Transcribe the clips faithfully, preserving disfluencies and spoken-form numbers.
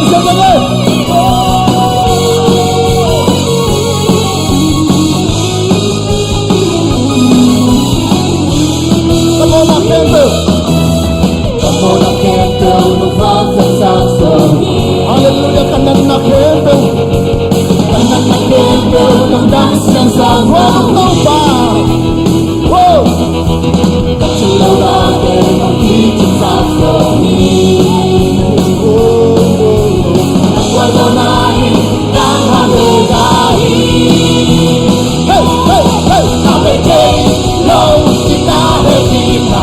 Come on, I can't do. Hallelujah, ka natna khempeuh. Ka natna khempeuh kamdang siangsak. Wow, Topa. Wow. Ka cih lo late bang kicingsak zo hi. Wow. Ka kuai lo na hi, nang ha le ga hi. Hey, hey, hey. Ka bei thei lo, kita he kita.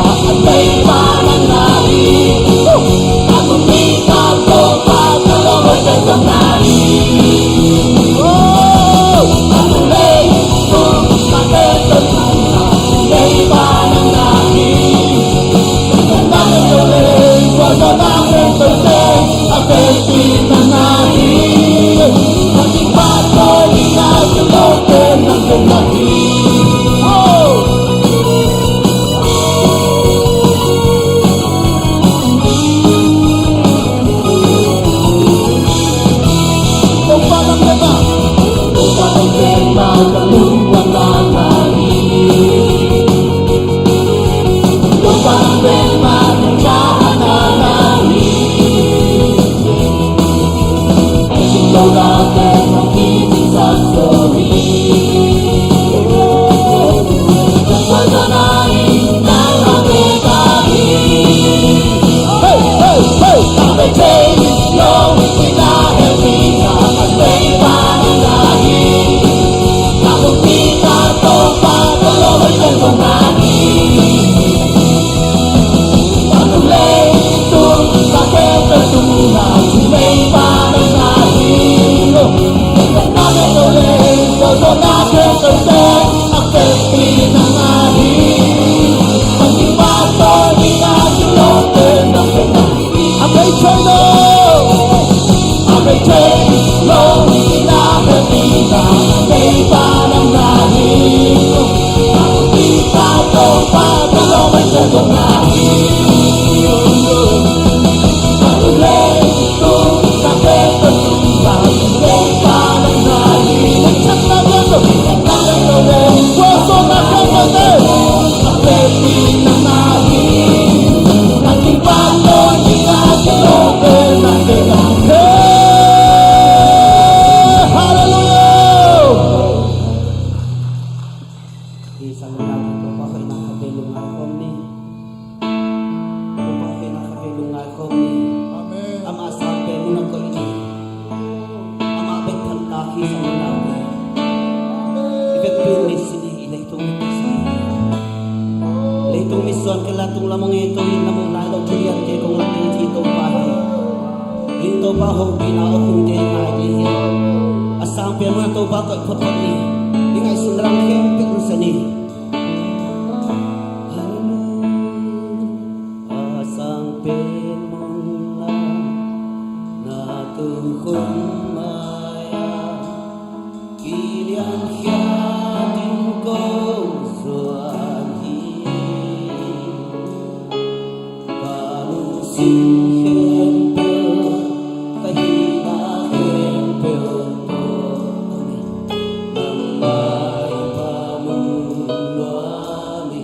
Amen. Amah a sang pen mun ah koih ni. Amah bek phan tak hi, sang mun ah koih ni. I vekpi-in mi sin hi, i leitung mi sin hi. Leitung mi suan kei la, tung lam hong et to in, na muh nai lo thu lian te kong lak ding hi, Topa hi. Ling Topa hopihna awk hong te ngai ding hi. A sang pen mun ah Topa koih photphot ni. I ngaihsun lam khempeuh nusia ni. Hallelujah. A sang pen mun ah na tung khum mai-ah kiliankhia ding kong suan hi. Ka lungsim khempeuh, ka hihna khempeuh tawh nangmah i phamawh nuam hi.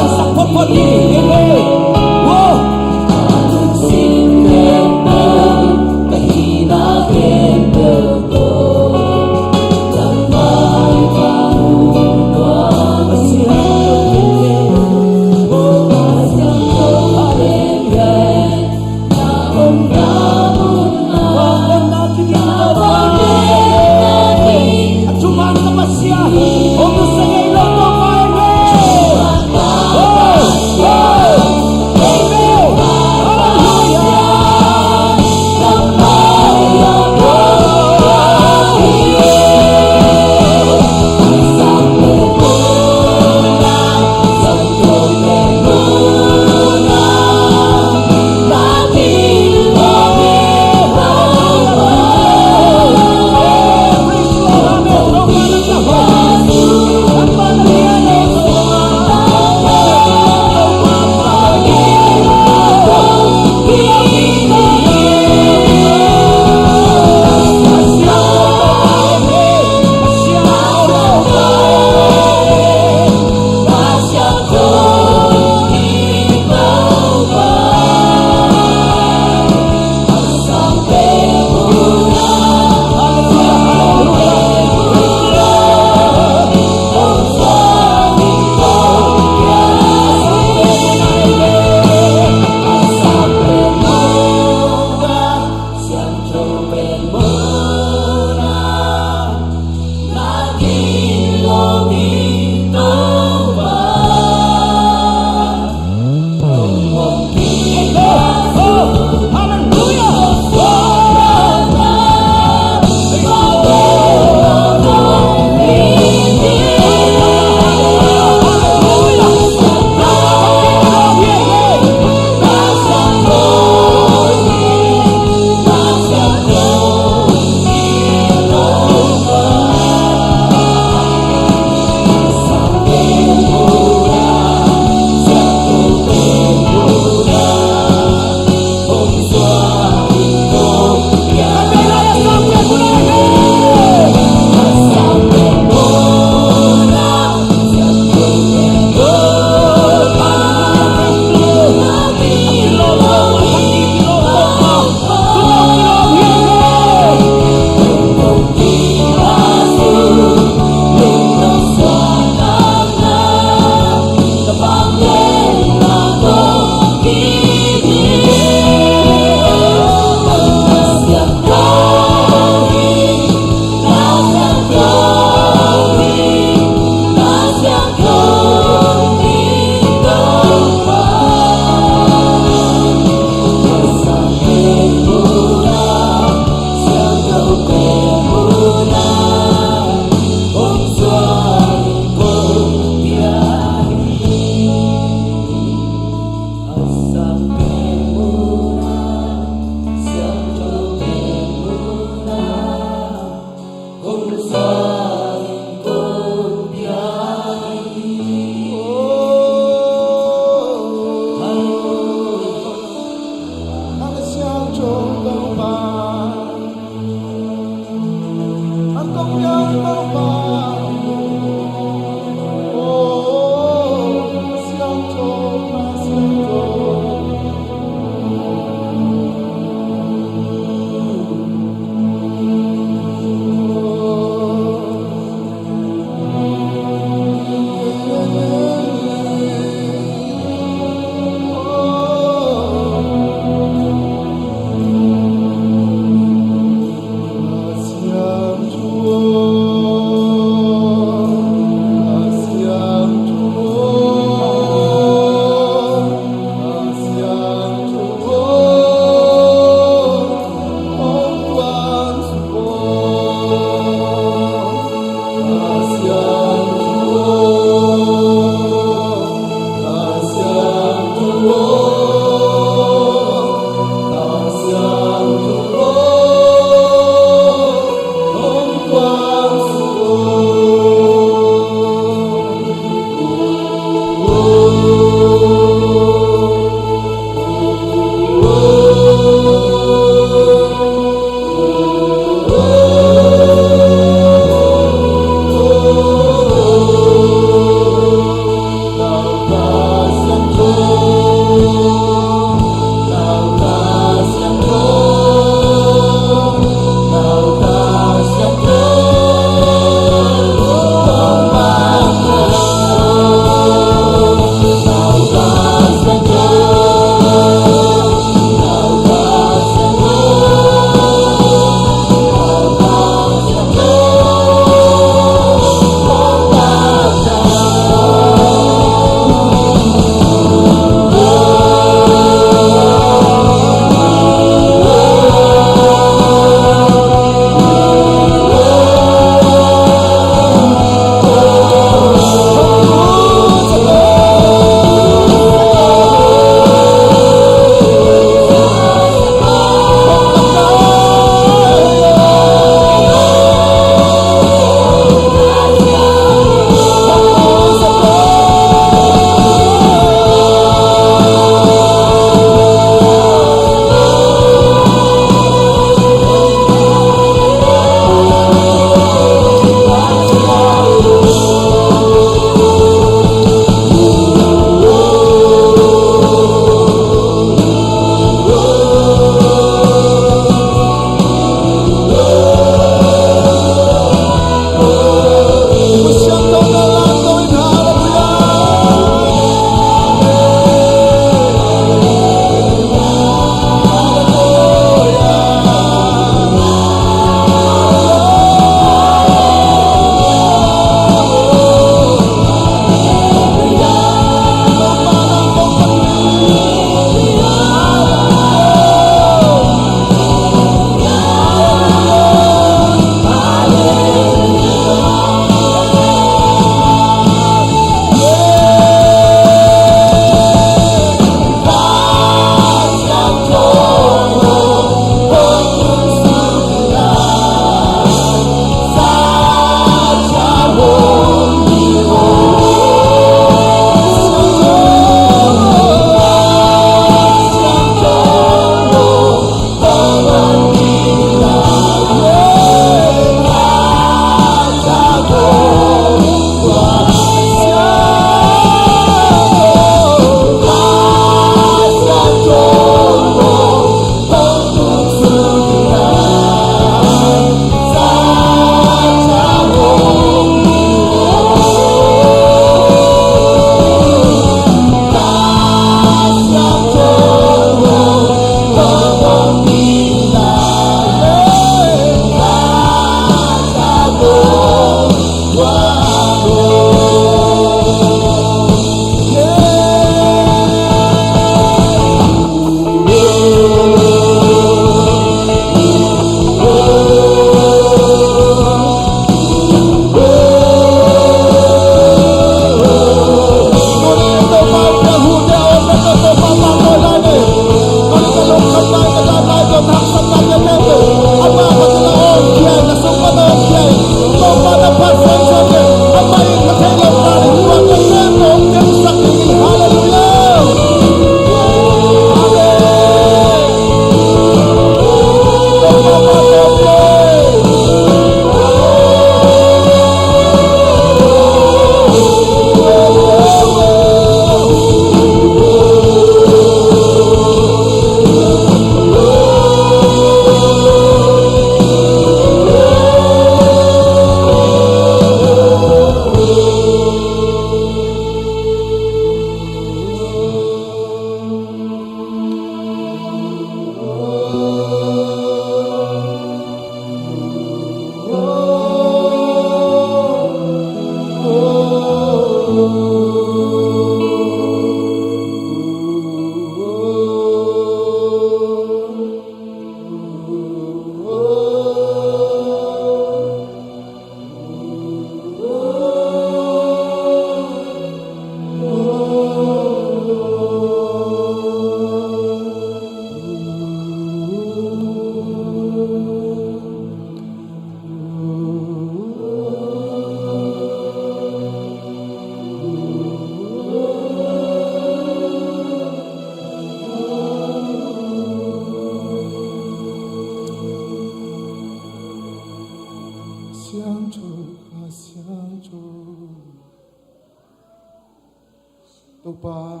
Topa,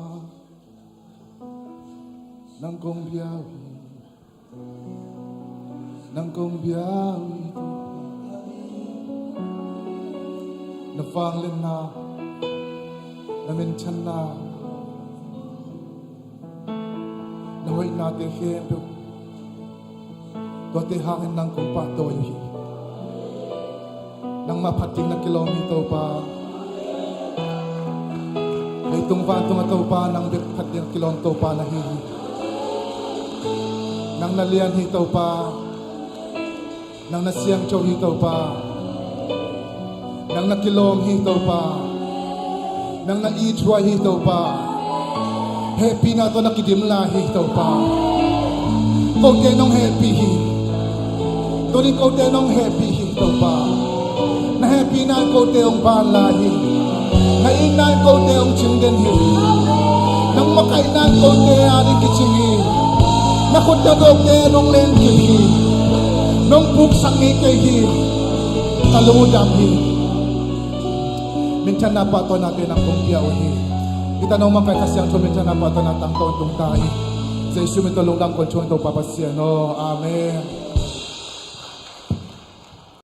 nang kong bia uh hi. Nang kong bia uh hi, Topa. Na vangliatna, na minthanna, na hoihnate khempeuh, tuate hangin nang kong pahtawi uh hi. Nangmah phat ding na kilawm hi, Topa. Leitung vantung a Topa, nang bek phat ding na kilawm Topa na hi hi. Nang na lian hi, Topa. Nang na siangtho hi, Topa. Nang na kilawm hi, Topa. Nang na ithuai hi, Topa. Hehpihna tawh na kidim lai hi, Topa. Kote nong hehpih hi. Tunin kote nong hehpih hi, Topa. Na hehpihna in kote hong ban lai hi. Na itna in kote hong cingden hi. Nang makaihna in kote ading kicing hi. Na khut tawh kote nong lenkip hi. Nong puksak ngei kei hi. Ka lungdam hi. Minthanna pahtawinate nang kong pia uh hi. Hih tangthu makaih Kha Siangtho minthanna pahtawina tangthu tung ta hi. Jesu min tawh lungdam kong thum, Topa Pasian aw. Amen.